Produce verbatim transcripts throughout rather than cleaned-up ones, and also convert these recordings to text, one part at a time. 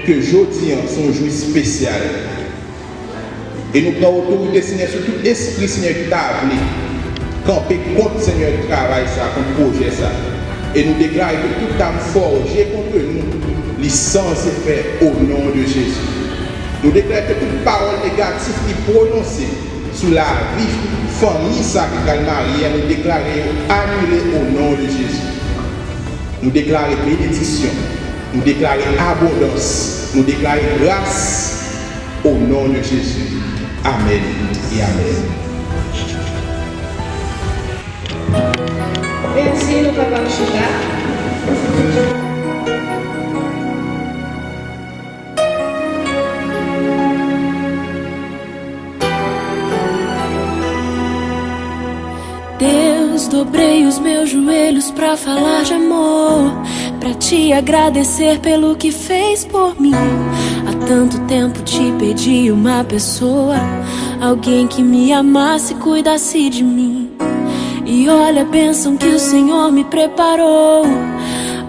Ke jodi a se yon jou espesyal. E nou pran otorite, Senyè, sou tout espri, Senyè, ki ta vle kanpe kont, Senyè, travay sa, kont pwojè sa. E nou deklare ke tout zam fòje kont nou, li san efè, o non de Jezi. Nou deklare ke tout pawòl negatif ki pwononse sou lavi fanmi sa ki pral marye a, nou deklare yo anile, o non de Jezi. Nou deklare benediksyon, nou deklare abondans, nou deklare gras, o non de Jezi. Amèn e amèn. Mèsi, nou kapab chita. Deus, dobrei os meus joelhos pra falar de amor, pra te agradecer pelo que fez por mim. Há tanto tempo te pedi uma pessoa, alguém que me amasse e cuidasse de mim. E olha a bênção que o Senhor me preparou.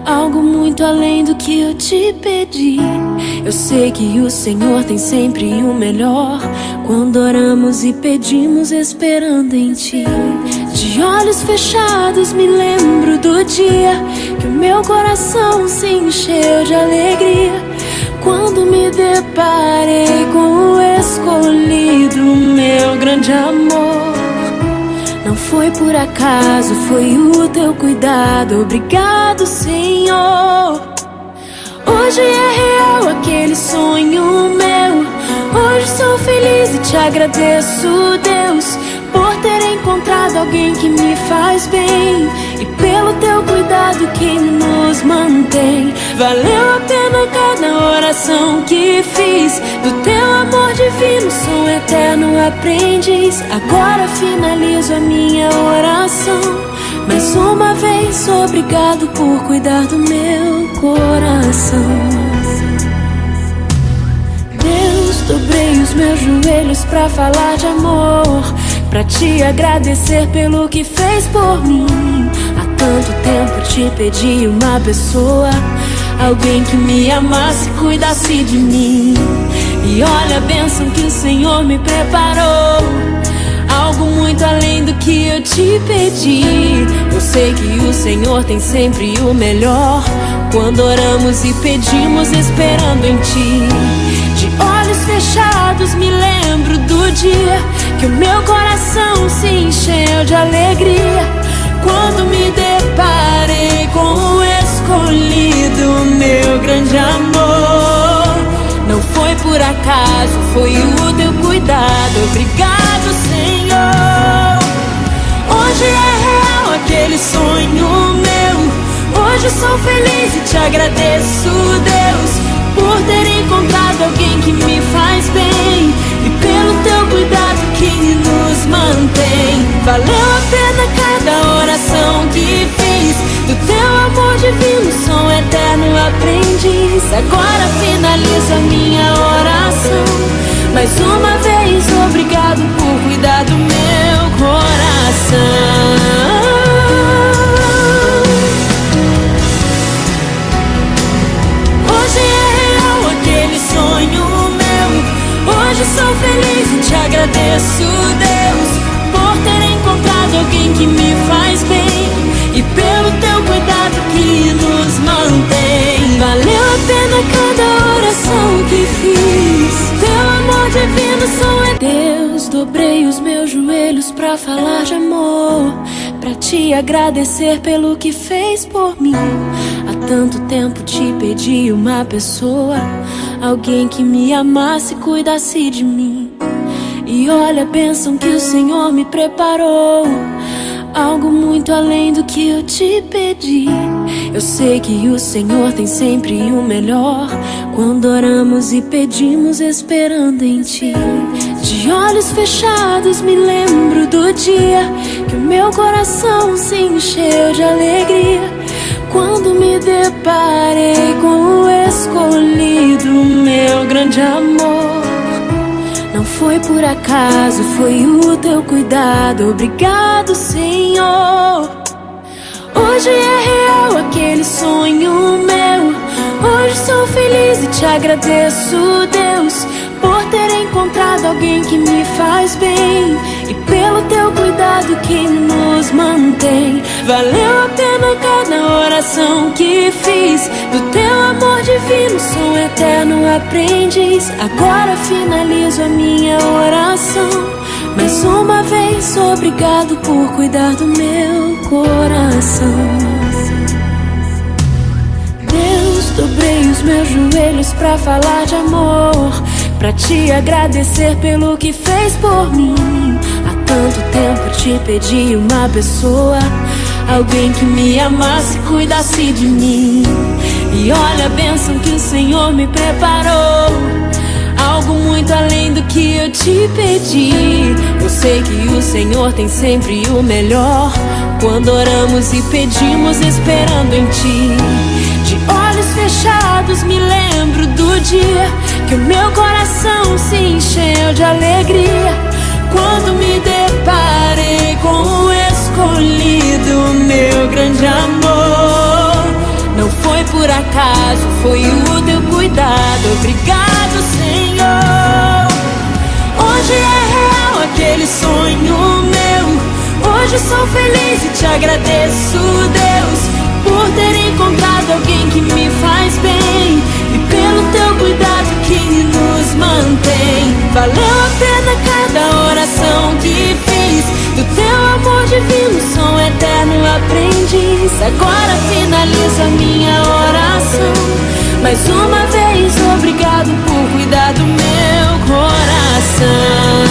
Algo muito além do que eu te pedi. Eu sei que o Senhor tem sempre o melhor. Quando oramos e pedimos esperando em ti. De olhos fechados me lembro do dia que o meu coração se encheu de alegria. Quando me deparei com o escolhido, meu grande amor. Não foi por acaso, foi o teu cuidado. Obrigado, Senhor. Hoje é real aquele sonho meu. Hoje sou feliz e te agradeço, Deus, por ter encontrado alguém que me faz bem e pelo teu cuidado que nos mantém. Valeu a pena cada oração que fiz. Do teu amor divino sou eterno aprendiz. Agora finalizo a minha oração. Mais uma vez, obrigado por cuidar do meu coração. Deus, dobrei os meus joelhos pra falar de amor, pra te agradecer pelo que fez por mim. Há tanto tempo te pedi uma pessoa, alguém que me amasse e cuidasse de mim. E olha a bênção que o Senhor me preparou. Algo muito além do que eu te pedi. Eu sei que o Senhor tem sempre o melhor. Quando oramos e pedimos esperando em ti. De olhos fechados me lembro do dia que o meu coração se encheu de alegria. Quando me deparei com o escolhido, meu grande amor. Não foi por acaso, foi o teu cuidado. Obrigado, Senhor. Hoje é real aquele sonho meu. Hoje sou feliz e te agradeço, Deus, por ter encontrado alguém que me faz bem e pelo teu cuidado que nos mantém. Valeu a pena cada oração que fiz. Do teu amor divino sou eterno aprendiz. Agora finalizo a minha oração. Mais uma vez, obrigado por cuidar do meu coração. Hoje é real aquele sonho meu. Hoje sou feliz e te agradeço, Deus, por ter encontrado alguém que me faz bem e pelo teu cuidado que nos mantém. Valeu a pena cada oração que fiz. Teu amor divino sou eterno. Deus, dobrei os meus joelhos pra falar de amor, pra te agradecer pelo que fez por mim. Há tanto tempo te pedi uma pessoa, alguém que me amasse e cuidasse de mim. E olha a bênção que o Senhor me preparou. Algo muito além do que eu te pedi. Eu sei que o Senhor tem sempre o melhor. Quando oramos e pedimos esperando em ti. De olhos fechados me lembro do dia que o meu coração se encheu de alegria. Quando me deparei com o escolhido, meu grande amor. Não foi por acaso, foi o teu cuidado. Obrigado, Senhor. Hoje é real aquele sonho meu. Hoje sou feliz e te Agradeço, Deus, por ter encontrado alguém que me faz bem e pelo teu cuidado que nos mantém. Valeu a pena cada oração que fiz. Do teu amor divino sou eterno aprendiz. Agora finalizo a minha oração. Mais uma vez, obrigado por cuidar do meu coração. Deus, dobrei os meus joelhos pra falar de amor, pra te agradecer pelo que fez por mim. Há tanto tempo te pedi uma pessoa, alguém que me amasse e cuidasse de mim. E olha a bênção que o Senhor me preparou, algo muito além do que eu te pedi. Eu sei que o Senhor tem sempre o melhor. Quando oramos e pedimos esperando em ti, de olhos fechados me lembro do dia que o meu coração se encheu de alegria quando me deparei com o escolhido, meu grande amor. Não foi por acaso, foi o teu cuidado. Obrigado, Senhor. Hoje é real aquele sonho meu. Hoje sou feliz e te agradeço, Deus, por ter encontrado alguém que me faz bem e pelo teu cuidado que nos mantém. Valeu a pena cada oração que fiz. Do teu amor divino sou eterno aprendiz. Agora finalizo a minha oração. Mais uma vez, obrigado por cuidar do meu coração.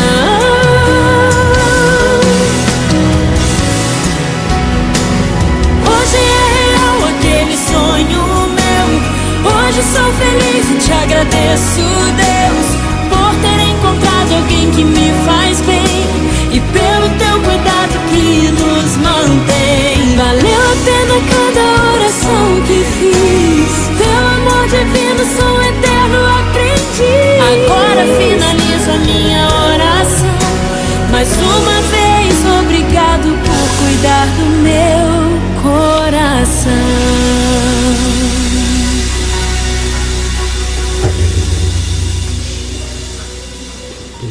Hoje é real aquele sonho meu. Hoje sou feliz e te agradeço, Deus, por ter encontrado alguém que me faz bem e pelo teu cuidado que nos mantém. Valeu a pena cada oração que fiz. Teu amor divino sou eterno aprendiz. Agora finalizo a minha oração. Mais uma vez, obrigado por cuidar do meu coração.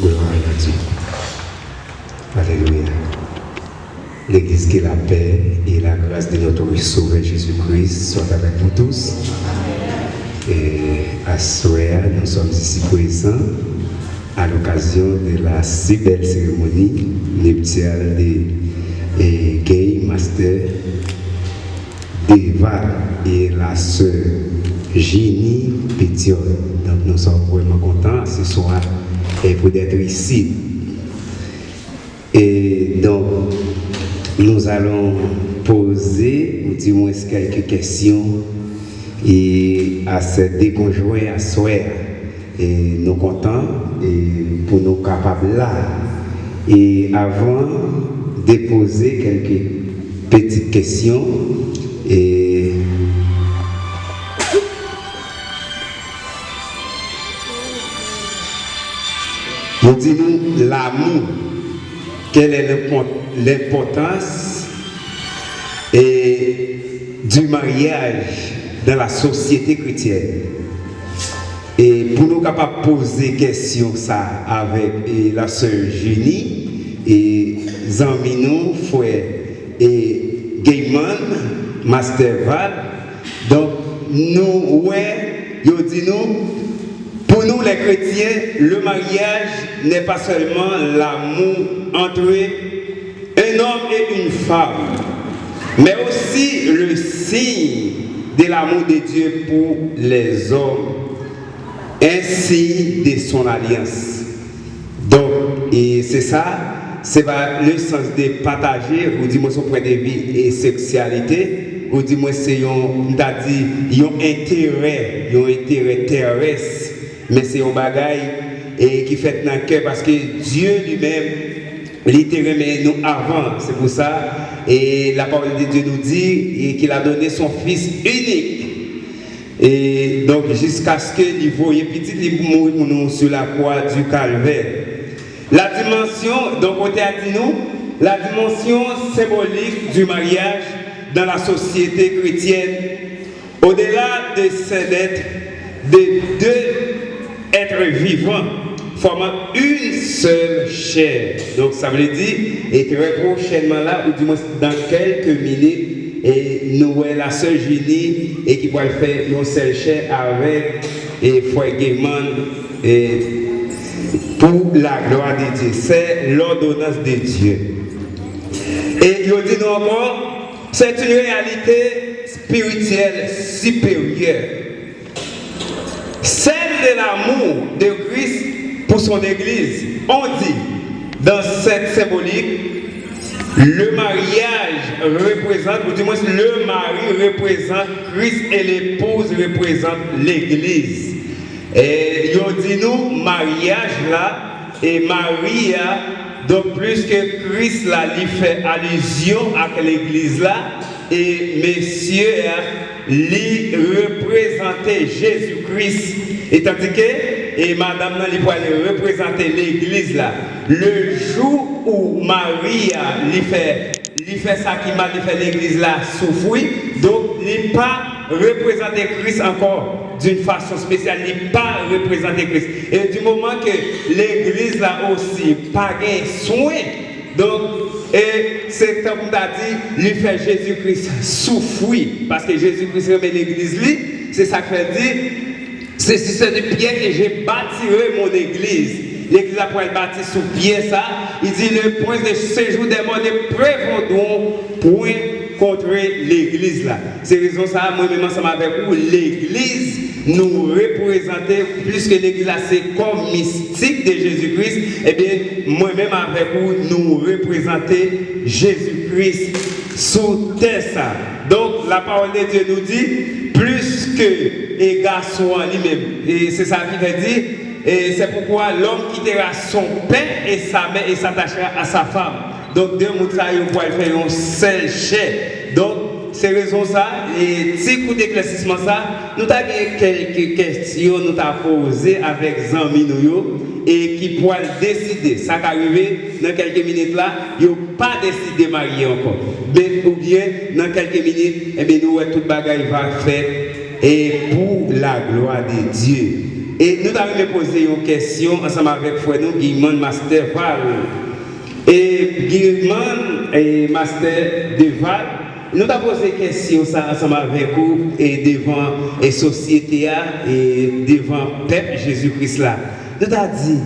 Gloire à Dieu. Alléluia. L'église, que la paix et la grâce de notre Sauveur Jésus-Christ soient avec vous tous. Et aswè a, nous sommes ici présents à l'occasion de la si belle cérémonie nuptiale de eh, Gay Master Deva et la sœur Jenny Pétiol. Donc nous sommes vraiment contents ce soir et pour d'être ici. Et donc nous allons poser ou du moins quelques questions et à ces deux conjoints aswè a. E nou kontan e pou nou kapab la. E avan de poze kèlke pitit kesyon, e nou di nou lanmou, quelle est l'impor- l'importance et du mariage dans la société chrétienne. E pou nou kapab poze kesyon sa avèk e, la sè Jenny, e, zanmi nou, frè e, Gayman, Master Val. Donk, nou wè, yo di nou, pour nous les chrétiens, le mariage n'est pas seulement l'amour entre un homme et une femme, mais aussi le signe de l'amour de Dieu pour les hommes, un signe de son alliance. Donk, e se sa, se pa le sans de pataje, ou di mwen se yon pwen de vi e seksyalite, ou di mwen se yon, m ta di, yon enterè, yon enterè terès, men se yon bagay e ki fèt nan kè, paske Dye li menm, li te renmen nou avan. Se pou sa, e la parole de Dieu nous dit, et qu'il a donné son Fils unique. E donk, jiskaske li voye pitit li pou mouri pou nou sou lakwa di Kalvè. La dimension, donk, kote a di nou, la dimension symbolique du mariage dans la société chrétienne, au-delà de ses dettes, de deux êtres vivants formant une seule chair. Donk, sa vle di, e trè pwochènman la, oudimwens dans quelques minutes, e nou wè la sè Junie e ki pral fè yon sèl chè avèk e frè Gaiman e pour la gloire de Dieu. C'est l'ordonnance de Dieu. Et yo di nou ankò, c'est une réalité spirituelle supérieure. Celle de l'amour de Christ pour son Église. On dit, dans cette symbolique, le mariage représente, ou du moins le mari représente Christ et l'épouse représente l'Église. E yo di nou maryaj la, e mari a, donk, pliske Kris la, li fè alizyon ak legliz la, e mesye a, li reprezante Jezi Kris, e tandike, e madanm nan, li pral reprezante legliz la. Le jou ou mari a, li fè, li fè sa ki mal, li fè legliz la soufri, donk, li pa reprezante Kris ankò d'une façon spéciale, li pa reprezante Kris. E du moment ke legliz la osi pa gen swen, donk, e se tankou m ta di, li fè Jezi Kris soufri, paske Jezi Kris renmen legliz li, se sa k fè l di, c'est sur cette pierre que je bâtirai mon église. Legliz la pral bati sou pyè sa. Il dit, les princes de séjour des morts ne prévaudront point contre legliz la. Se rezon sa a, mwen menm ansanm avèk ou, legliz, nou reprezante, pliske legliz la se kò mistik de Jezi Kris, ebyen, mwen menm avèk ou, nou reprezante Jezi Kris sou tè sa. Donk, la parole de Dieu nous dit, pliske e gason an li menm, e se sa ki fè di, et c'est pourquoi l'homme quittera son père et sa mère et s'attachera à sa femme. Donk, de moun sa yo pral fè yon sèl chè. Donk, se rezon sa, e ti kout eklèsisman sa, nou ta gen kèlke kèsyon nou ta poze avèk zanmi nou yo, e ki pral deside. Sa ka rive, nan kèlke minit la, yo pa deside marye ankò. Men, oubyen, nan kèlke minit, ebyen, nou wè tout bagay va fèt, e pour la gloire de Dieu. E nou ta renmen poze yon kèsyon ansanm avèk frè nou, Guyman Master Val. E Guyman, e Master Deval, nou ta poze kèsyon sa ansanm avèk ou, e devan, e sosyete a, e devan pèp Jezi Kris la. Nou ta di,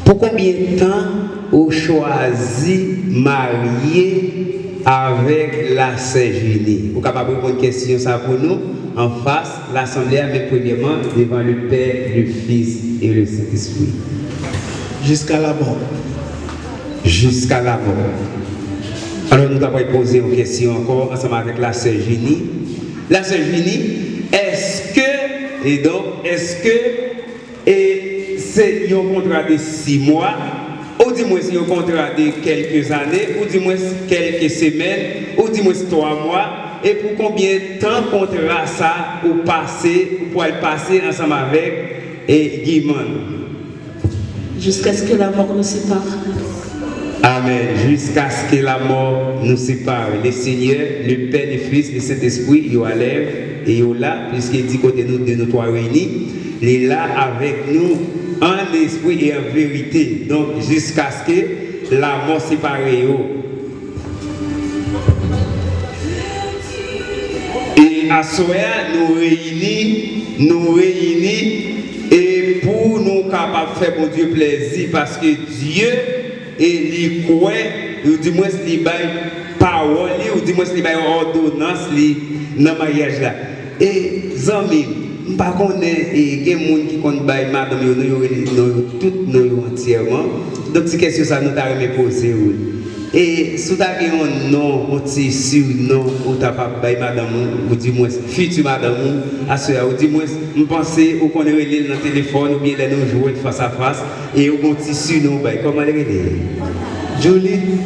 pou konbyen tan ou chwazi marye avèk la sè Junie? Ou kapab reponn kèsyon sa pou nou anfas lasanble a, men premyèman devan le Pè, le Fis e le Sentespri. Jiska lamò. Jiska lamò. Alò, nou ta pral poze yon kèsyon ankò ansanm avèk la sè Junie. La sè Junie, èske, e donk, èske e se yon kontra de sis mwa, oudimwens yon kontra de kèlke zane, oudimwens kèlke semèn, oudimwens twa mwa, e pou konbyen tan kontra sa ou pase, ou pral pase ansanm avèk, e Guyman? Jusqu'à ce que la mort nous sépare. Amen. Jusqu'à ce que la mort nous sépare. Le Seigneur, le Père, le Fils, le Saint-Esprit, yo alèv e yo la, pliske di kote nou de nou twa reyini, li la avèk nou an espri e an verite. Donk, jiskaske lamò separe yo. E aswè a, nou reyini, nou reyini, e pou nou kapab fè Bondye plèzi, paske Dye, e li kwè, oudimwens li bay pawòl li, oudimwens li bay òdonans li nan maryaj la. E zanmi m, m pa konnen, e gen moun ki konn bay madanm yo non, yo rele non yo tout non yo antyèman. Donk, ti kèsyon sa nou ta renmen poze w. E si w ta gen yon non, yon ti sinon ou ta p ap bay madanm ou, oudimwens fiti madanm ou, aswè a, oudimwens, m panse ou konn rele l nan telefòn oubyen lè nou jwenn fas a fas, e ou gen yon ti sinon w bay. Kòman l rele? Julie.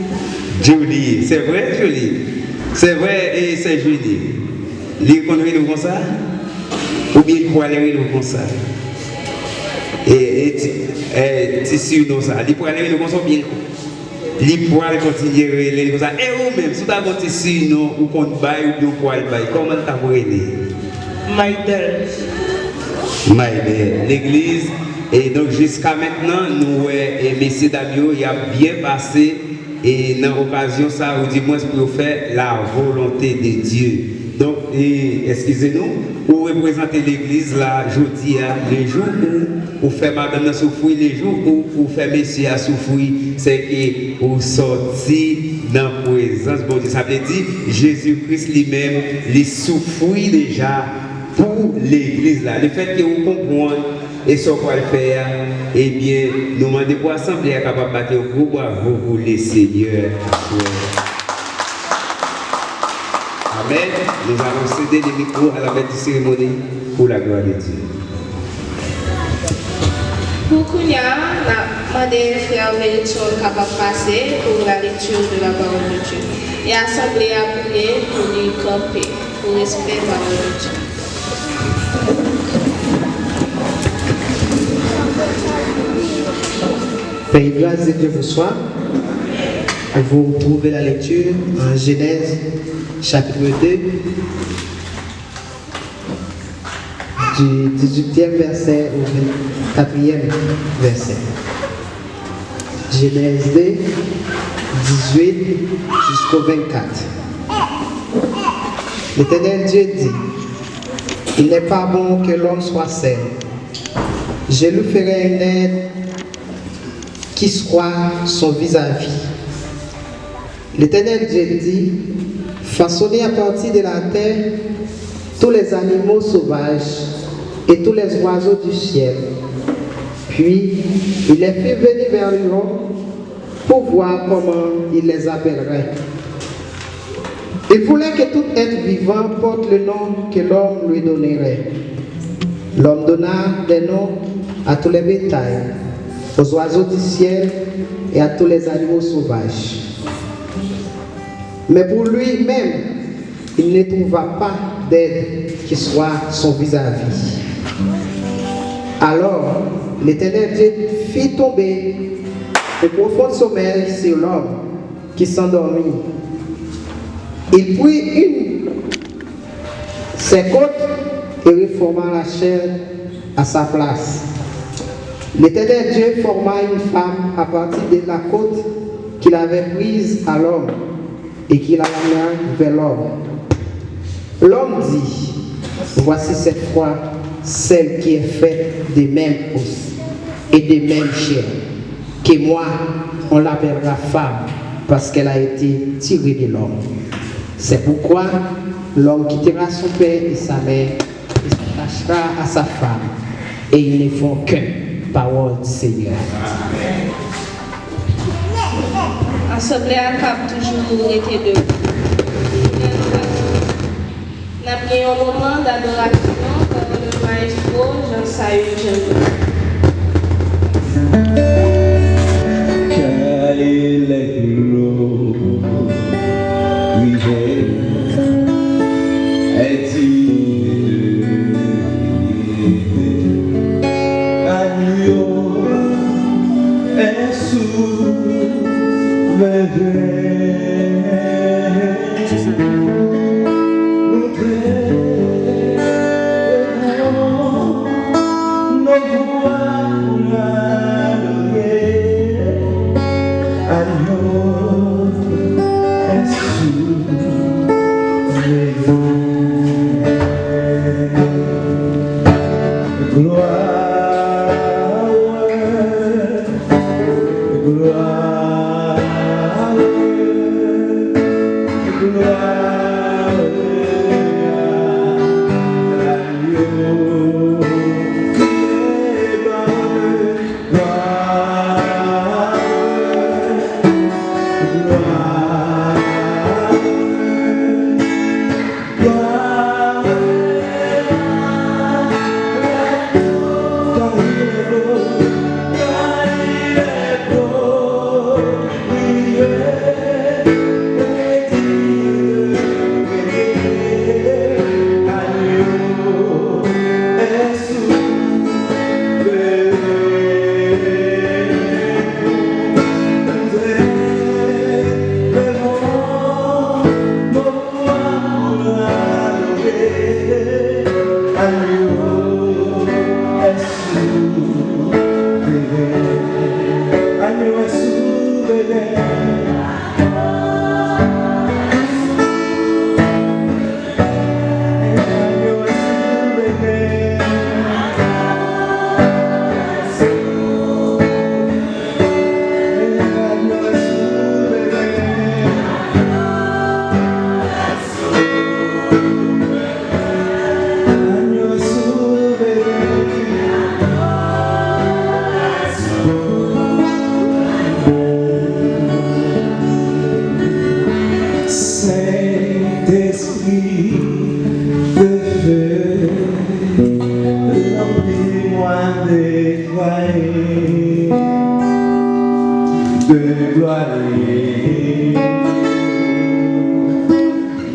Julie. Se vre, Julie? Se vre, e sè Julie? Li konn rele w konsa? Oubyen li pral rele w konsa? E, e ti, e, ti sinon sa, li pral rele w konsa oubyen li pral kontinye rele l konsa? E ou menm, si w ta gen yon ti sinon ou konn bay oubyen w pral bay, kòman l t ap rele? Maydel. May de legliz. E donk, jiska mentnan, nou wè, e, mesye dam yo, y ap byen pase, e nan okazyon sa, ou dimwens pou yo fè la volonté de Dieu. Donk, e, eskize nou, ou reprezante legliz la jodi a, le jou ou, ou fè madanm nan soufri, le jou ou, ou fè mesye a soufri, se ke ou sòti nan prezans Bondye. Sa vle di, Jezi Kris li menm, li soufri deja pou legliz la. Lefètke ou konprann e sa w pral fè a, ebyen, nou mande pou asanble a kapab bat yon gwo bravo pou Lesenyè aswè. Amen. Nous allons céder le micro à la maître de cérémonie pour la gloire de Dieu. Pou kounye a, n ap mande frè Melitson kapab pase pour la lecture de la parole de Dieu. E asanble a priye pou li kanpe, pou respè pawòl de Dye. Père, grâce de Dieu, bonsoir. Vous trouvez la lecture en Genèse, chapitre deux, du dix-huitième verset au vingt-quatrième verset. Genèse deux, dix-huit jusqu'au vingt-quatre. L'Éternel Dieu dit, il n'est pas bon que l'homme soit seul. Je lui ferai un être qui soit son vis-à-vis. L'Éternel Dieu dit, façonnez à partir de la terre tous les animaux sauvages et tous les oiseaux du ciel. Puis il les fit venir vers l'homme pour voir comment il les appellerait. Il voulait que tout être vivant porte le nom que l'homme lui donnerait. L'homme donna des noms à tous les bétails, aux oiseaux du ciel et à tous les animaux sauvages. Mais pour lui-même, il ne trouva pas d'aide qui soit son vis-à-vis. Alors, l'Éternel Dieu fit tomber un profond sommeil sur l'homme qui s'endormit. Il prit une ses côtes et reforma la chair à sa place. L'Éternel Dieu forma une femme à partir de la côte qu'il avait prise à l'homme et qu'il amena vers l'homme. L'homme dit, voici cette fois celle qui est faite de même os et de même chair, que moi, on l'appellera femme, parce qu'elle a été tirée de l'homme. C'est pourquoi l'homme quittera son père et sa mère et s'attachera à sa femme, et ils ne font qu'un. Parole du Seigneur. Asanble a k ap toujou rete debout. N ap gen yon moman dadorasyon pa le maestro Jean Sayul Jean. Kay lè glorye, èti a nou yo, è souvren. Nou te non vwa pou ladore.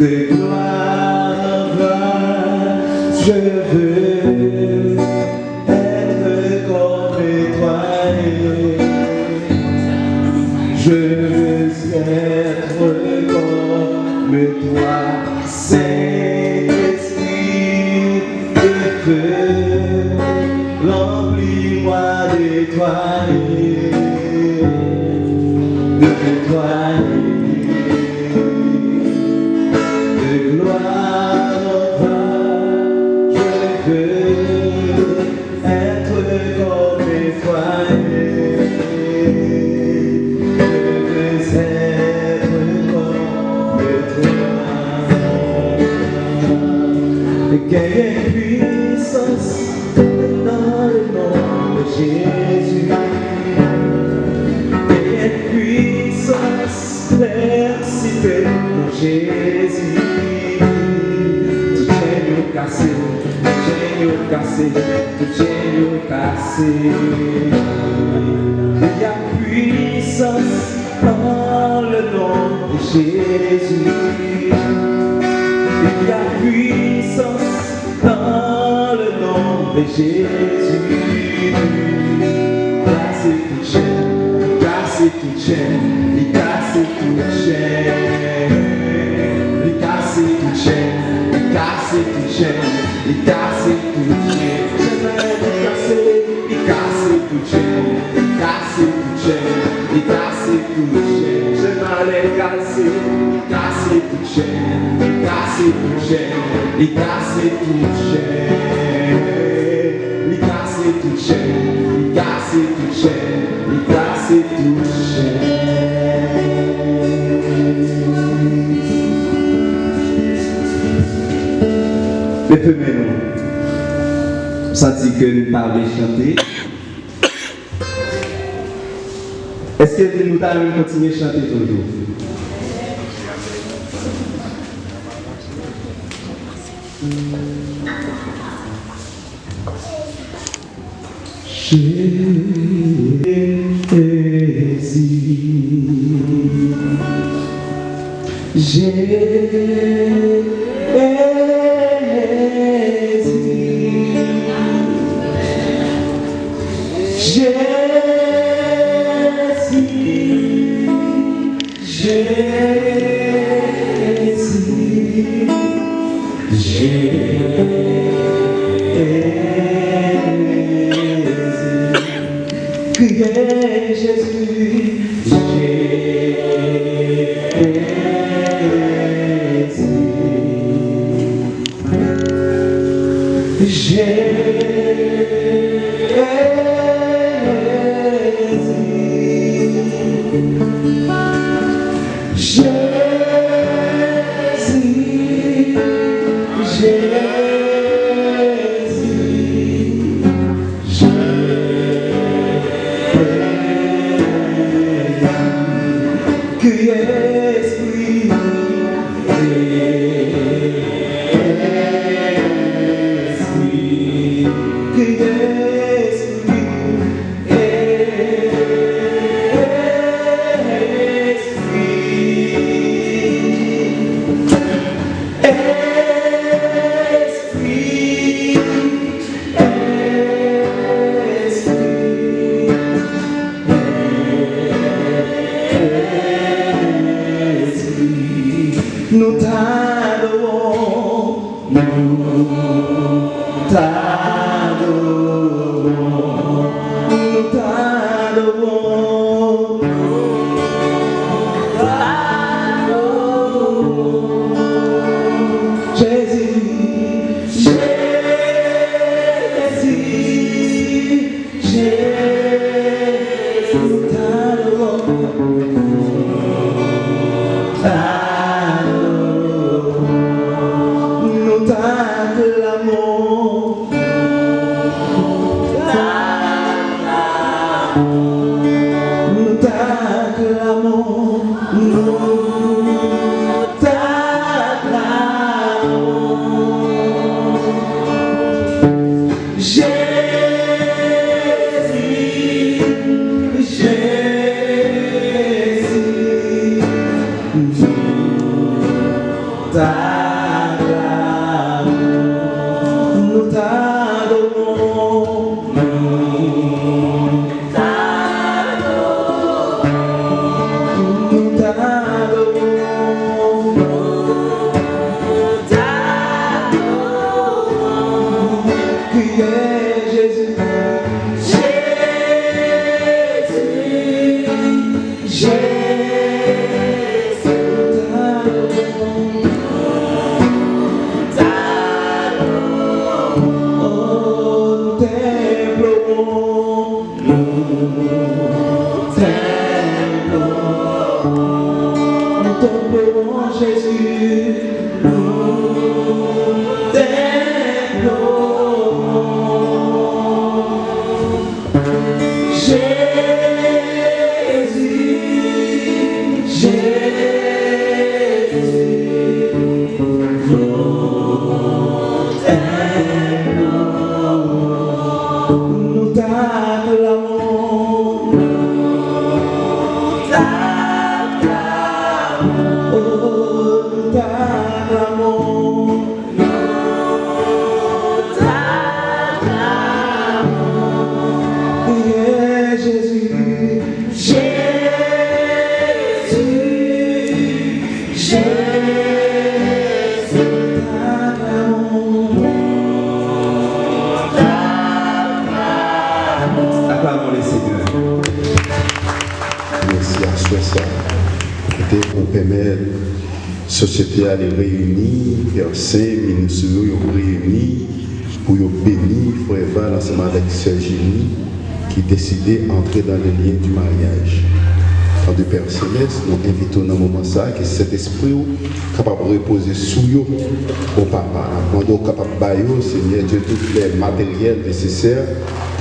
De gloire en gloire, je veux être comme toi. Je veux être comme toi, Saint-Esprit de feu, remplis-moi de toi, de toi, de gloire en gloire, je veux être comme toi, je veux être comme toi. Gagne puissance dans le nom de Jésus. Gagne puissance, ressuscité dans Jésus. Tout chaîne yo kase, tout chaîne yo kase, tout chaîne yo kase. Il y a puissance dans le nom de Jésus. Il y a puissance dans le nom de Jésus. Kase tout chèn, kase tout chèn, li kase tout chèn. Li kase tout chèn, li kase tout chèn, li kase tout chèn. Chèn nan rèd, li kase, li kase tout chèn, li kase tout chèn, li kase tout chèn. Chèn nan rèd, li kase, li kase tout chèn, li kase tout chèn, li kase tout chèn. Li kase tout chèn, li kase tout chèn, li kase tout chèn. Leve men nou. M santi ke nou ta vle chante. Èske nou ta renmen kontinye chante toujou? Jezi, Jezi, Jezi. Jezi, Jezi, kriye Jezi, Jezi, Jezi. Jezi, Jezi, Jezi, kriye Espri, Espri, kriye Espri. Nou ta adore w. Nou t adore w, nou t adore w, nou t adore w. Jezi, Jezi, Jezi, nou t adore w, nou t adore w, nou t aklame w. T'adorons, nous t'adorons, nous t'adorons, nous t'adorons, nous t'adorons. Criez Jésus, Jésus. Jésus, nous t'adorons, nous t'adorons, oh, nous t'implorons, nous t'implorons, nous t'implorons, Jésus, nous t'implorons. Jésus, Jésus, nous t'aimons, nous t'acclamons, nous t'acclamons, oh, nous t'acclamons. Nous t'acclamons, yeah, Jésus, Jésus, Jésus, nous t'acclamons, nous t'acclamons. Acclamons le Seigneur. Mèsi aswè sa. Kote ou pèmèt Sosyete a li reyini, Pè Sen, minis ou yo, yo reyini pou yo beni frè Val ansanm avèk sè Jenny ki deside antre dans le lien du mariage. Tan de Pè Selès, nou envite w nan moman sa a, ke Sentespri w kapab repoze sou yo, o Papa. N ap mande w kapab ba yo, Senyè Dye, tout lè materyèl nesesè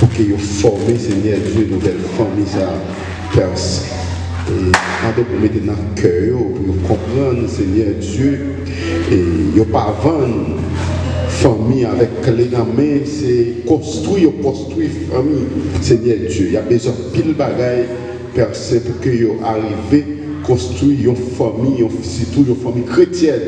pou ke yo fòme, Senyè Dye, nouvèl fanmi sa a. Pè, e, mande pou mete nan kè yo, pou yo konprann, Senyè Dye, e, yo pa vann fanmi avèk kle nan men, se konstwi yo konstwi fanmi, Senyè Dye. Y ap bezwen anpil bagay, Pè Sen, pou ke yo arive konstwi yon fanmi, yon, sitou yon fanmi kretyèn,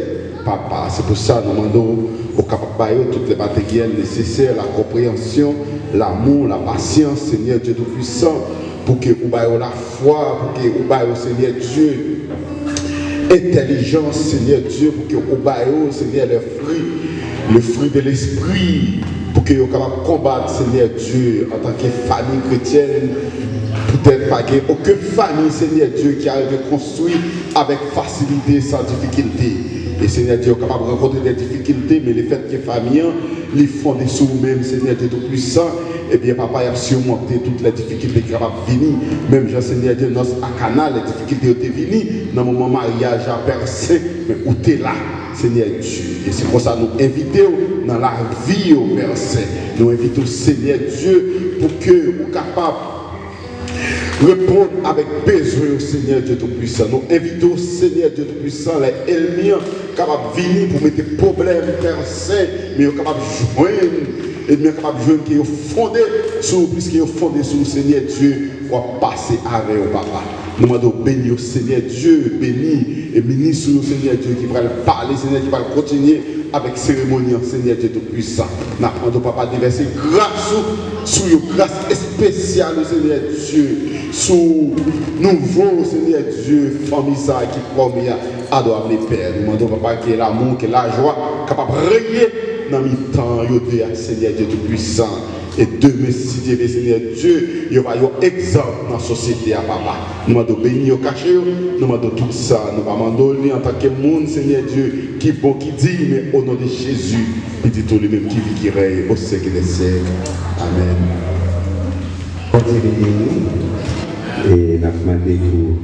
Papa. Se pou sa nou mande w, ou kapab ba yo tout lè materyèl nesesè, la konpreyansyon, lamou, la pasyans, Senyè Dye Toupisan, pou ke ou ba yo lafwa, pou ke ou ba yo, Senyè Dye, entèlijans, Senyè Dye, pou ke ou ba yo, Senyè, le fruit, le fruit de l'esprit, pou ke yo kapab konbat, Senyè Dye, antanke fanmi kretyèn, poutèt pa gen okenn fanmi, Senyè Dye, ki arive konstwi avèk fasilite, san difikilte. E Senyè Dye, yo kapab rankontre de difikilte, men lefètke fanmi an, li fonde sou ou menm, Senyè Dye Toupisan, ebyen, Papa, y ap simonte tout lè difikilte ki kapab vini. Menm jan, Senyè Dye, nòs a Kana, lè difikilte yo te vini, nan moman maryaj la, Pè Sen, men ou te la, Senyè Dye. E se konsa nou envite w nan lavi yo, Pè Sen. Nou envite w, Senyè Dye, pou ke ou kapab reponn avèk bezwen yo, Senyè Dye Toupisan. Nou envite w, Senyè Dye Toupisan, lè ènmi an kapab vini pou mete pwoblèm, Pè Sen, men yo kapab jwenn, ènmi an kapab jwenn ke yo fonde sou ou, pliske yo fonde sou ou, Senyè Dye, w ap pase avè yo, Papa. Nou mande w beni yo, Senyè Dye, beni e minis ou yo, Senyè Dye, ki pral pale, Senyè, ki pral kontinye avèk seremoni an, Senyè Dye Toupisan. N ap mande w, Papa, devèse gras ou sou yo, gras espesyal ou, Senyè Dye, sou nouvo, Senyè Dye, fanmi sa a ki fòme a, adorable Pè. Nou mande w, Papa, ke lamou, ke lajwa kapab renye nan mitan yo de a, Senyè Dye Toupisan. E demen, si Dye vle, Senyè Dye, yo va yon egzanp nan sosyete a, Papa. Nou mande w beni yo, kache yo. Nou mande w tout sa. Nou pa mande w li antanke moun, Senyè Dye, ki bon, ki diy, men o non de Jezi, Pitit ou li menm ki viv, ki rèy o syèk dè syèk. Amèn. Bondye beni nou. E n ap mande pou,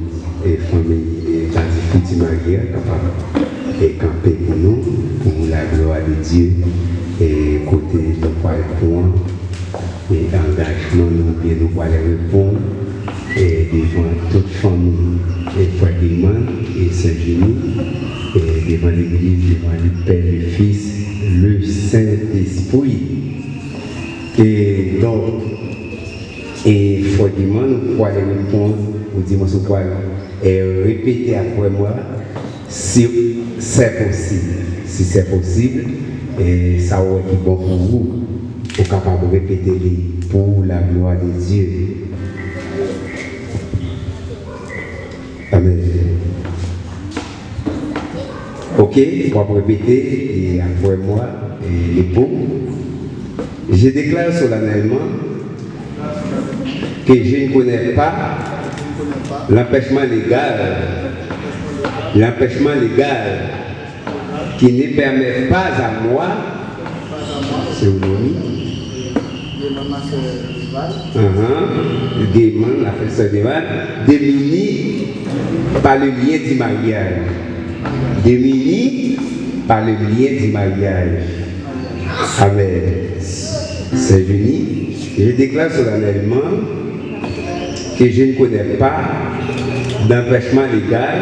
e, fanmi, e, pati fiti marye a kapab, e, kanpe pou nou, pou la gloire de Dieu, e, kote nou pral pran, e, angajman nou, oubyen nou pral reponn, e, devan tout fanmi, e, Frè Gilman e Sè Jeni, e, devan legliz, devan le Pè, le Fis, le Sentespri. E donk, e Frè Gilman, ou pral reponn, ou di mwen si ou pral, e, repete apre mwen, Si c'est possible, si c'est possible, e sa w wè ki bon pou ou, ou kapab repete li pour la gloire de Dieu. Amen. Ok, w ap repete e apre mwen, e li pou. Je déclare solennellement que je ne connais pas l'empêchement légal, l'empêchement légal qui ne permet pas à moi, cérémonie, demande la fête de Val, de m'unir par le lien du mariage. De m'unir par le lien du mariage. Amen. Sœur Junie, je déclare solennellement que je ne connais pas d'empêchement légal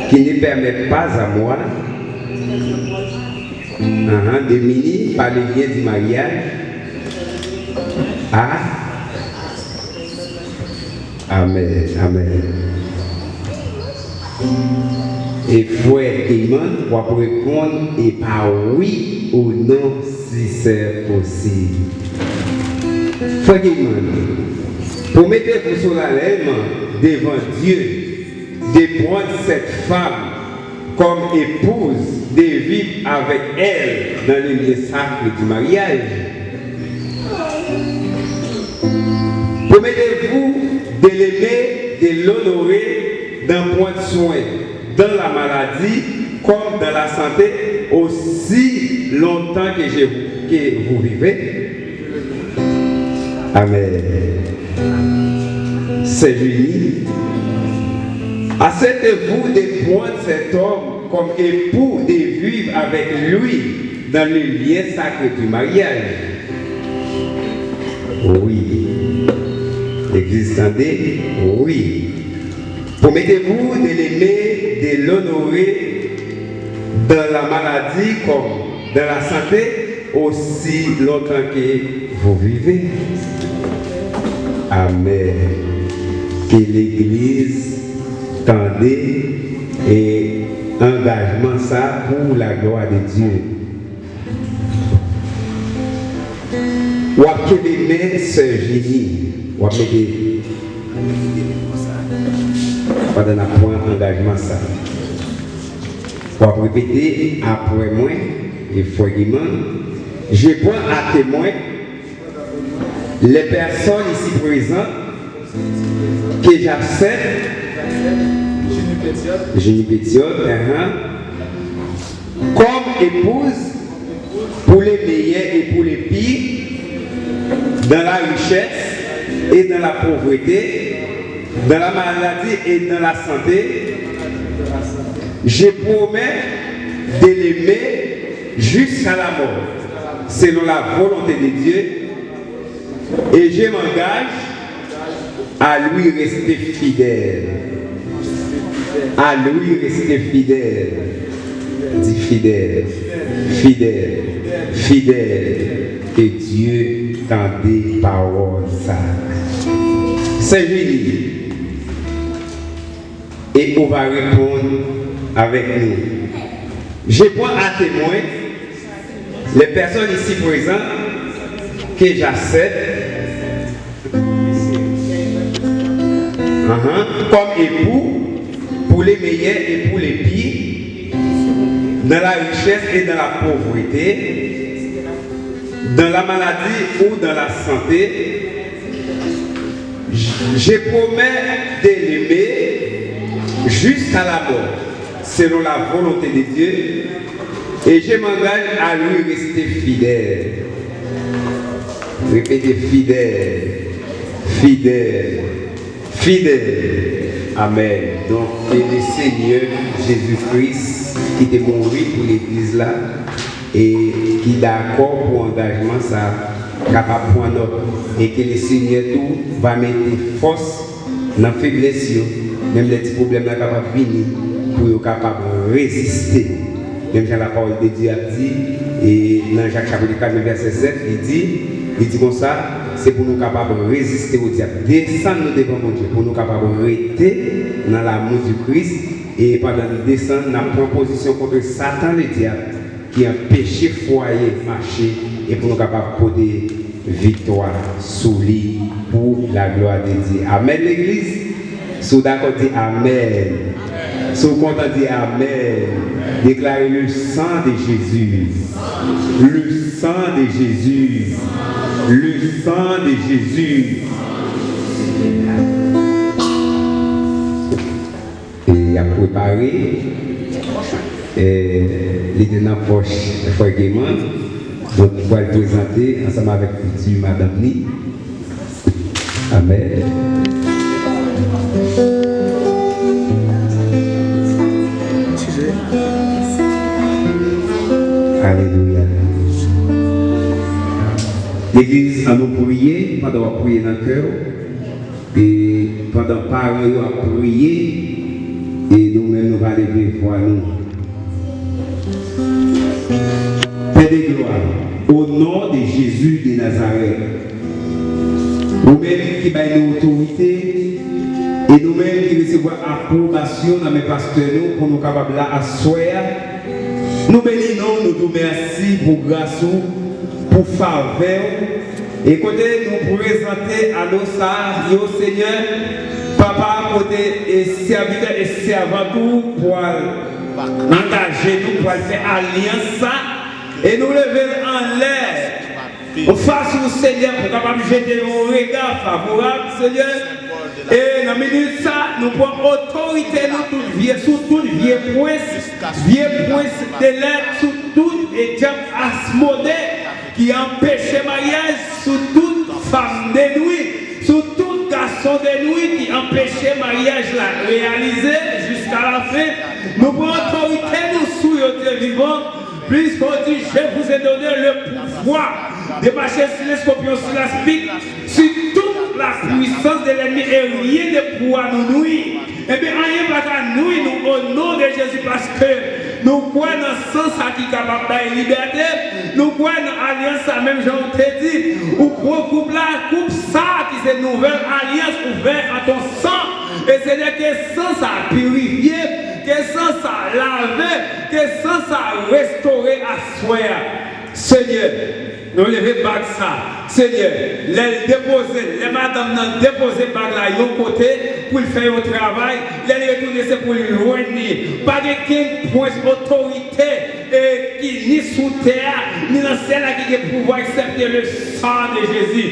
qui ne permet pas à moi, uh-huh, de m'unir par le lien du mariage à Amen, amen. E frè Eman, w ap reponn e pa wi ou non si c'est possible. Frè Eman, promettez-vous solennellement devant Dieu de prendre cette femme comme épouse, de vivre avec elle dans le lien sacré du mariage. Promettez-vous de l'aimer, de l'honorer, d'en prendre soin dans la maladie comme dans la santé, aussi longtemps que, je, que vous vivez. Amen. Sœur Julie, acceptez-vous de prendre cet homme comme époux, de vivre avec lui dans le lien sacré du mariage? Wi. Legliz, tande, wi. Promettez-vous de l'aimer, de l'honorer dans la maladie comme dans la santé, aussi longtemps que vous vivez. Amen. Ke legliz tande e angajman sa pour la gloire de Dieu. W ap kenbe men sè Jeni. W ap mete pandan n ap pran angajman sa. W ap repete apre mwen, e frè Giman, je prends à témoin les personnes ici présentes que j'accepte, Jeni Pétiot, uh-huh, comme épouse pour les meilleurs et pour les pires, dans la richesse et dans la pauvreté, dans la maladie et dans la santé. Je promets de l'aimer jusqu'à la mort, selon la volonté de Dieu, et je m'engage à lui rester fidèle. À lui rester fidèle. Di fidèl, fidèl, fidèl. Ke Dye tande pawòl sa. Sè Jeni, et on va répondre avec nous. Je prends à témoin les personnes ici présentes que j'accepte, uh-huh, comme époux pour les meilleurs et pour les pires, dans la richesse et dans la pauvreté, dans la maladie ou dans la santé. Je promets de l'aimer jusqu'à la mort, selon la volonté de Dieu, et je m'engage à lui rester fidèle. Répétez, fidèle, fidèle, fidèle. Amen. Donk, ke le Senyè Jezi Kris ki te mouri pou legliz la e ki dakò pou angajman sa kapab pran nòt, e ke le Senyè tou va mete fòs nan feblès yo, menm lè ti pwoblèm la kapab vini, pou yo kapab reziste. Menm jan lapawòl de Dye ap di, e nan Jak chapit kat vèsè sèt, li di, li di konsa, se pou nou kapab reziste o dyab, desann nou devan Bondye, pou nou kapab rete nan l'amour du Christ, E pandan n desann, n ap pran pozisyon kont Satan Ledyab ki anpeche fwaye mache e pou nou kapab pote viktwa sou li pou laglwa de Dye. Amèn, legliz? Si w dakò, di amèn. Si w kontan, di amèn. Deklare: le sang de Jésus. Le sang de Jésus. Le sang de Jésus. E y ap prepare. E li te nan pòch frè Gayman. Donk, li pral prezante ansanm avèk futur madanm li. Amèn. Alelouya. Legliz, ann nou priye pandan w ap priye nan kè w. E pandan paran yo ap priye, e nou menm nou va leve vwa nou. Pè de glwa, o non de Jezi de Nazarèt, ou menm ki bay nou otorite, e nou menm ki resevwa apwobasyon nan men pastè nou pou nou kapab la aswè a, nou beni non w, nou di w mèsi pou gras ou, pou favè w, e kote nou prezante ado sa a, yo, Senyè, Papa, kote e sèvitè e sèvant ou pral angaje nou, pral fè alyans sa, e nou leve l anlè, anfas ou, Senyè, pou kapab jete yon rega favorab, Senyè. E nan minit sa, nou pran otorite nou tout vye, sou tout vye prens, vye prens de lèt, sou tout e dyab Asmode ki anpeche maryaj, sou tout fanm denwi, sou tout gason denwi ki anpeche maryaj la reyalize jiska lafen. Nou pran otorite nou sou yo, Dye vivan, puisqu'on dit, je vous ai donné le pouvoir de marcher sur les scorpions, sur la serpent, sur toute la puissance de l'ennemi, et rien ne pourra nous nuire. Ebyen, anyen pa ka nwi nou, o non de Jezi, paske nou kwè nan san sa ki kapab bay libète, nou kwè nan alyans sa, menm jan ou te di, ou pran koup la, koup sa ki se nouvèl alyans ouvè an ton san. E Senyè, ke san sa pirifye, ke san sa lave, ke san sa restore aswè a. Senyè, nou leve bag sa. Senyè, lè l depoze l, lè madanm nan depoze bag la yon kote pou l fè yon travay, lè l retounen se pou l jwenn li. Pa gen kenn pwens otorite e ki ni sou tè a, ni nan syèl la ki gen pouvwa eksepte le sang de Jezi.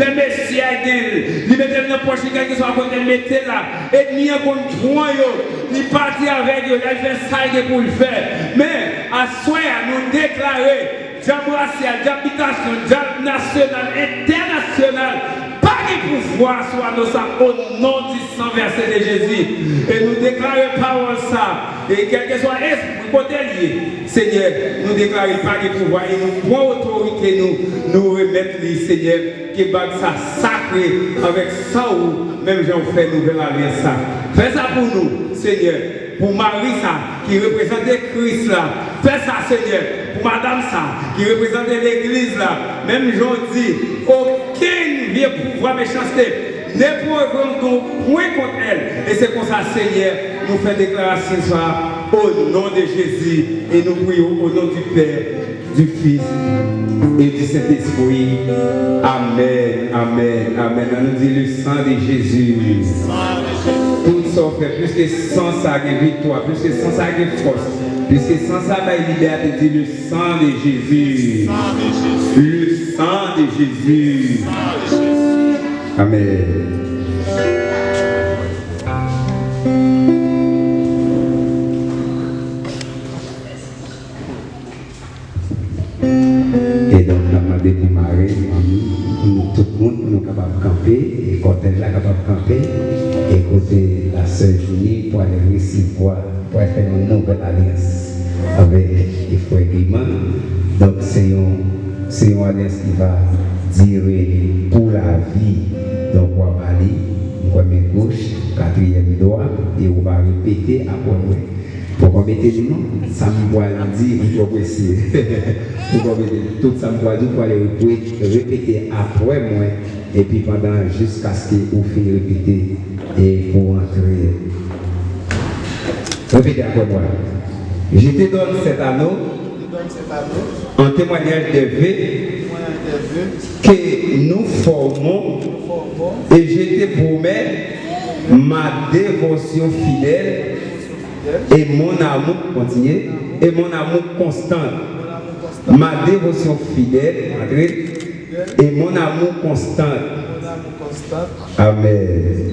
Lè mesye a gen l, li mete l nan pòch li, kèlkeswa kote l mete l la, ènmi an konn pran yo, li pati avèk yo, l al fè sa l gen pou l fè. Men, aswè a, nou deklare, dyab rasyal, dyab bitasyon, dyab nasyonal, entènasyonal, pa gen pouvwa sou ado sa, o non di san vèse de Jezi. E nou deklare pawòl sa, e kèlkeswa espri kote l ye, Senyè, nou deklare l pa gen pouvwa e nou pran otorite nou, nou remèt li, Senyè, ke bag sa sakre avèk san ou, menm jan w fè nouvèl alyans sa. Fè sa pou nou, Senyè, pou mari sa ki reprezante Kris la. Fè sa, Senyè, pou madanm sa ki reprezante legliz la. Menm jan w di, okenn vye pouvwa mechanste ne pourront pwen kont elle. E se konsa, Senyè, nou fè deklarasyon sa o non de Jezi e nou priye w o non di Pè, du Fils et du Saint-Esprit. Amèn, amèn, amèn. Ann nou di, le sang de Jésus. Tout sa w fè, piske san sa gen viktwa, piske san sa gen fòs, piske san sa bay libète, di, le sang de Jésus. Le sang de Jésus. Amèn. E donk, n ap mande pou mari, manmi, pou nou tout moun, pou nou kapab kanpe, e kòtèj la kapab kanpe, e kote la sè Junie pou ale resevwa, pou al fè yon nouvèl alyans avèk frè Gayman. Donk, se yon, se yon alyans ki va dire pou lavi. Donk, w a ba li, m kwè men goch, katriyèm dwa, e ou va repete apre mwen. Poko mete nou non. Sa m pral di, m twò prese. Poko mete tout sa m pral di, ou pral repete, repete apre mwen. Epi pandan, jiskaske ou fin repete, e pou antre. Répétez après moi. Je te donne cet anneau en témoignage des vœux que nous formons et je te promets ma dévotion fidèle et mon amour, continuez, et mon amour constant. Ma dévotion fidèle, entrez, et mon amour constant. Amen.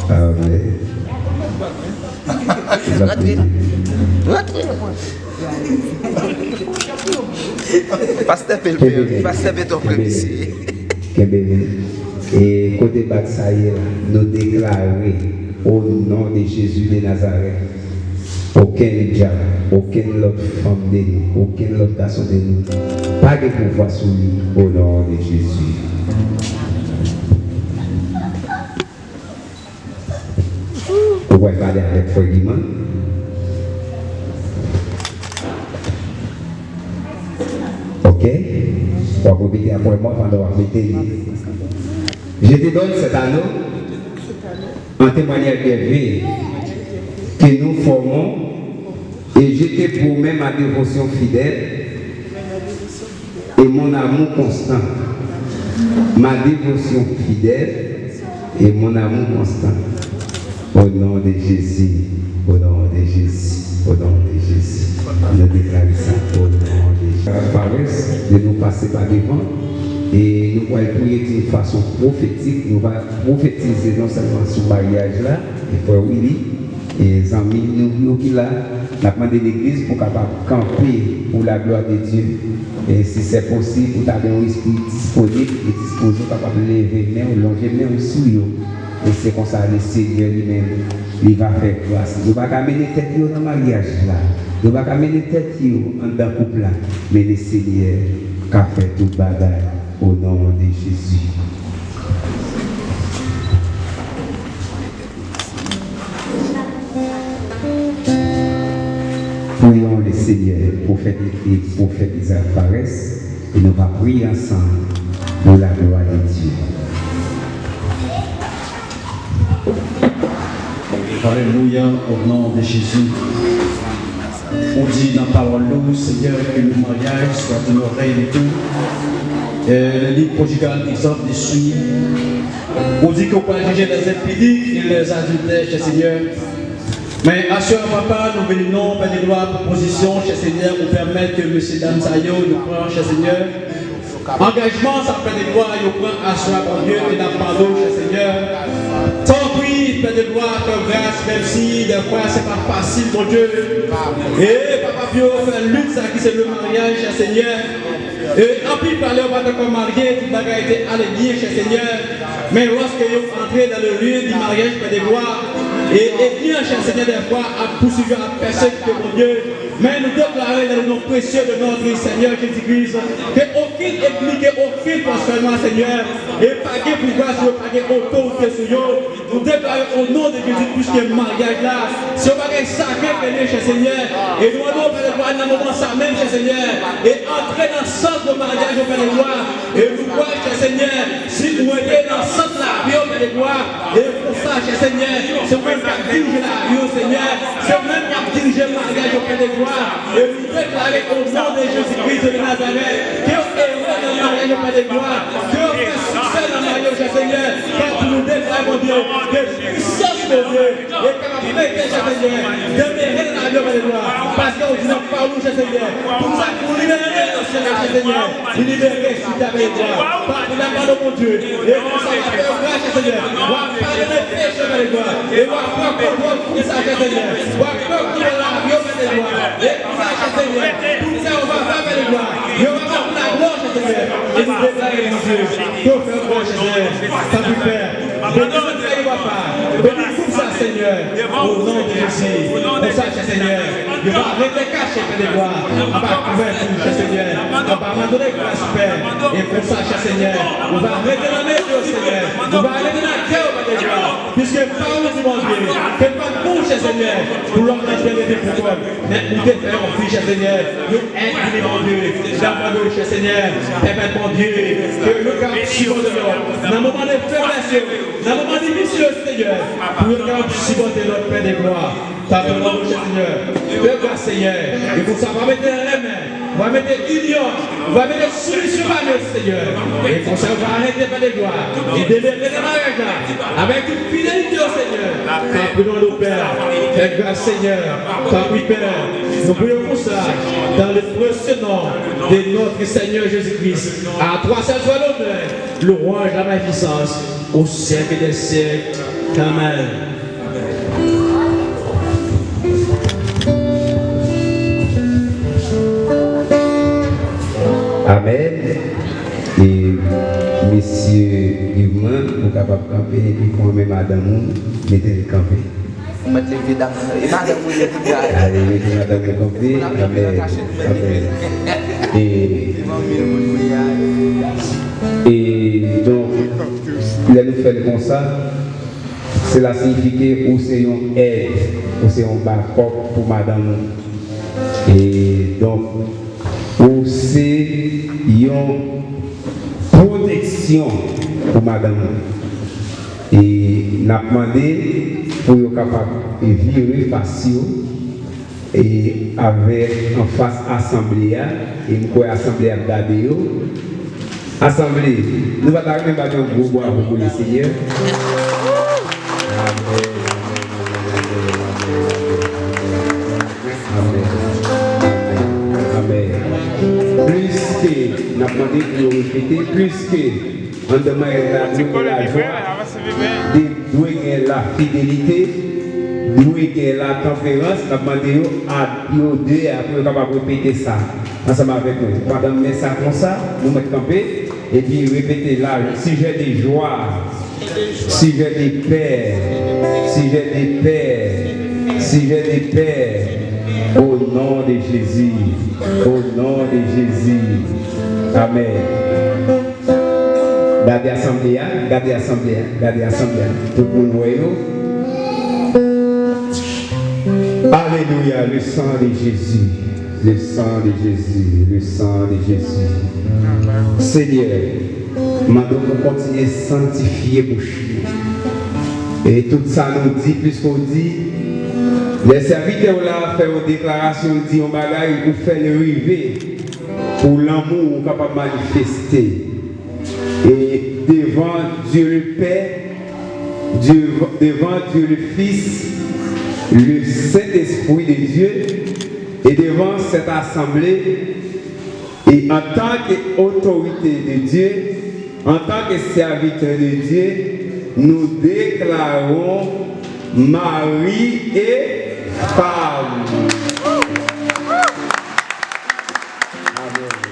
Amen. Rantre. Rantre. Pastè Pelpe, pastè Beton Premye. Kenbe men. E kote bak sa ye la, nou deklare, o non de Jezi de Nazarèt, okenn dyab, okenn lòt fanm de nou, okenn lòt gason de nou, pa gen pouvwa sou li, o non de Jezi. Ou pral pale avèk frè Giman. Ok? W ap repete apre mwen pandan w ap mete li. Je te donne cet anneau en témoignage des vœux que nous formons et je te promets ma dévotion fidèle et mon amour constant. Ma dévotion fidèle et mon amour constant. Au nom de Jésus. Au nom de Jésus. Au nom de Jésus. Nou deklare sa au nom de Jésus. Parès de nou pase pa devan e nou pral priye d'une façon prophétique. Nou va pwofetize non sèlman sou maryaj la, e frè Willy, e zanmi nou yo ki la, n ap mande legliz pou kapab kanpe pour la gloire de Dieu. E si se posib, ou ta gen yon espri disponib e dispoze, ou kapab leve men w, lonje men w sou yo. E se konsa Lesenyè li menm, li va fè gras. Yo pa ka mennen tèt yo nan maryaj la. Yo pa ka mennen tèt yo anndan koup la. Men Lesenyè ka fè tout bagay. O non de Jezi. Prions le Seigneur, prophète et prophète Isaac Fares, et nous va prier ensemble pour la gloire de Dieu. Alelouya, o non de Jezi. Ou di nan pawòl ou, Senyè, ke le mariage soit une oreille d'écoute. Euh, le livre Conjugal, exemple de suivi. Ou di ke w pral jije les impudiques et les adultères, chè Senyè. Men aswè a, papa, nou beni non, Pè de glwa, pou pozisyon, chè Senyè, ou pèmèt ke mesye dam sa yo, yo pran, chè Senyè. Angajman sa, Pè de glwa, yo pran aswè a, Bondye, e n ap mande w, chè Senyè. Tanpri, Pè de glwa, fè gras, menm si dèfwa se pa fasil, Bondye. E papa, pou yo fè lit sa ki se le maryaj, chè Senyè. E anpil fwa lè yo pa t ankò marye, tout bagay te ale byen, chè Senyè. Men lòske yo antre dans le lieu du mariage, Pè de glwa, e ènmi an, chè Senyè, dèfwa ap pousuiv yo, ap pèsekite, Bondye. Men nou deklare dans le nom précieux de notre Seigneur Jésus-Christ, ke okenn ènmi, ke okenn fòs fè nwa, Senyè, e pa gen pouvwa sou yo, pa gen otorite sou yo. Nou deklare o non de Jezi, piske maryaj la se yon bagay sakre ke li ye, chè Senyè. E nou mande w, Pè de glwa, nan moman sa menm, chè Senyè, e antre nan sant de maryaj yo, Pè de glwa. E nou kwè, chè Senyè, si ou rete nan sant lavi yo, Pè de glwa, e konsa, chè Senyè, se ou menm k ap dirije lavi yo, Senyè. Se ou menm k ap dirije maryaj yo, Pè de glwa. E nou deklare o non de Jezi Kris de Nazarèt, ke yo ere nan maryaj yo, Pè de glwa, ke yo fè siksè nan maryaj yo, chè Senyè, kè pou nou deklare, Bondye, ke pwisans Bondye e kapab mete, chè Senyè, demere nan lavi yo, Pè de glwa, paske ou di nan pawòl ou, chè Senyè, tout sa ki libere nan syèl la, chè Senyè, li libere sou tè, Pè de glwa. Papa, nan non Bondye, e konsa w ap fè yo gras, chè Senyè, w ap padone peche, Pè de glwa, e w ap pran kontwòl tout sa, chè Senyè, w ap pran kontwòl lavi yo, Pè de glwa, e konsa, chè Senyè, tout sa yo va fè, Pè de glwa, yo va ba ou laglwa, chè Senyè, e nou deklare, Bondye, ke w fè yo gras, chè Senyè, tanpri, Pè. Beni zanmi yo, papa. Beni gwoup sa, Senyè. O non de Jezi. Konsa, chè Senyè, yo va rete kache, Pè de glwa, anba kouvèti w, chè Senyè, anba mando de gras, Pè. E konsa, chè Senyè, yo va rete nan mezi w, Senyè. Yo va rete nan kè w, Pè de glwa. Piske pawòl ou di, Bondye, ke pa pou, chè Senyè, pou lòm nan tèl ede pou kò l. Nèt pou te fè yon fi, chè Senyè, yon èd vini, Bondye, davwa de chè Senyè, pèmèt, Bondye, ke nou kapab sipòte lòt nan moman de feblès yo, nan moman difisil yo, Senyè, pou yo kapab sipòte lòt, Pè de glwa. Tanpri, Bondye, chè Senyè, fè gras, Senyè, e konsa, va mete renmen, va mete inyon, va mete soumisyon pami yo, Senyè. E konsa, va arete, Pè de glwa, e delivre nan maryaj la, avèk tout fidelite, Senyè. Tanpri, non de Pè, fè gras, Senyè. Tanpri, Pè, nou priyé konsa, dans le précieux nom de notre Seigneur Jésus-Christ. À toi seul soit l'honneur, louange, la magnificence, au siècle des siècles. Amen. Amèn. E mesye Yveman, ou kapab kanpe, epi pou mwen madanm ou, mete l kanpe. Mwen te leve dam nan. E madanm ou ye tout bagay. Ale, mete madanm ou kanpe. Amèn. Amèn. E, e donk, lè nou fè l konsa, sela siyifi ke ou se yon èd, ou se yon bakòp pou madanm ou. E donk, ou se yon pwoteksyon pou madanm ou. E n ap mande pou yo kapab vire fas yo e avèk anfas asanble a, e m kwè asanble a ap gade yo. Asanble, nou pa ta renmen bat yon gwo bwavo pou Lesenyè? Amèn, amèn, amèn, amèn, amèn. Plis ke, n ap mande pou yo repete, plis ke anndan maryaj la, nou gen lajwa, de dwe gen lafidelite, dwe gen latanperans. N ap mande yo, a, yo de a, pou yo kapab repete sa ansanm avèk mwen. Pandan m men sa konsa, nou mèt kanpe, epi repete la, sujet de joie, sujet de paix, sujet de paix, sujet de paix, au nom de Jésus, au nom de Jésus. Amèn. Gade asanble a, gade asanble a, gade asanble a. Tout moun wè yo. Alelouya, le sang de Jésus, le sang de Jésus, le sang de Jésus. Senyè, mande w pou kontinye sanktifye bouch nou. E tout sa nou di, plis ke w di, lè sèvitè w la fè yon deklarasyon, l di yon bagay, ou fè l rive pou lanmou w kapab manifeste. Et devant Dieu le Père, Dieu, devant Dieu le Fils, le Saint-Esprit de Dieu, et devant cette assemblée, et en tant qu'autorité de Dieu, en tant que serviteur de Dieu, nous déclarons mari et femme. Amen. Amen.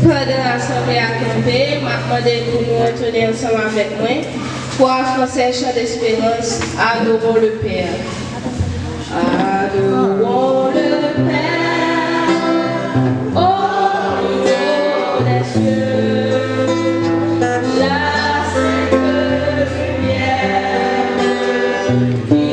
Pandan asanble a kanpe, m ap mande pou nou antonnen ansanm avèk mwen twa fransèz Chant d'Espérance, Adorons le Père. Adorons le Père au milieu des cieux, la sainte lumière qui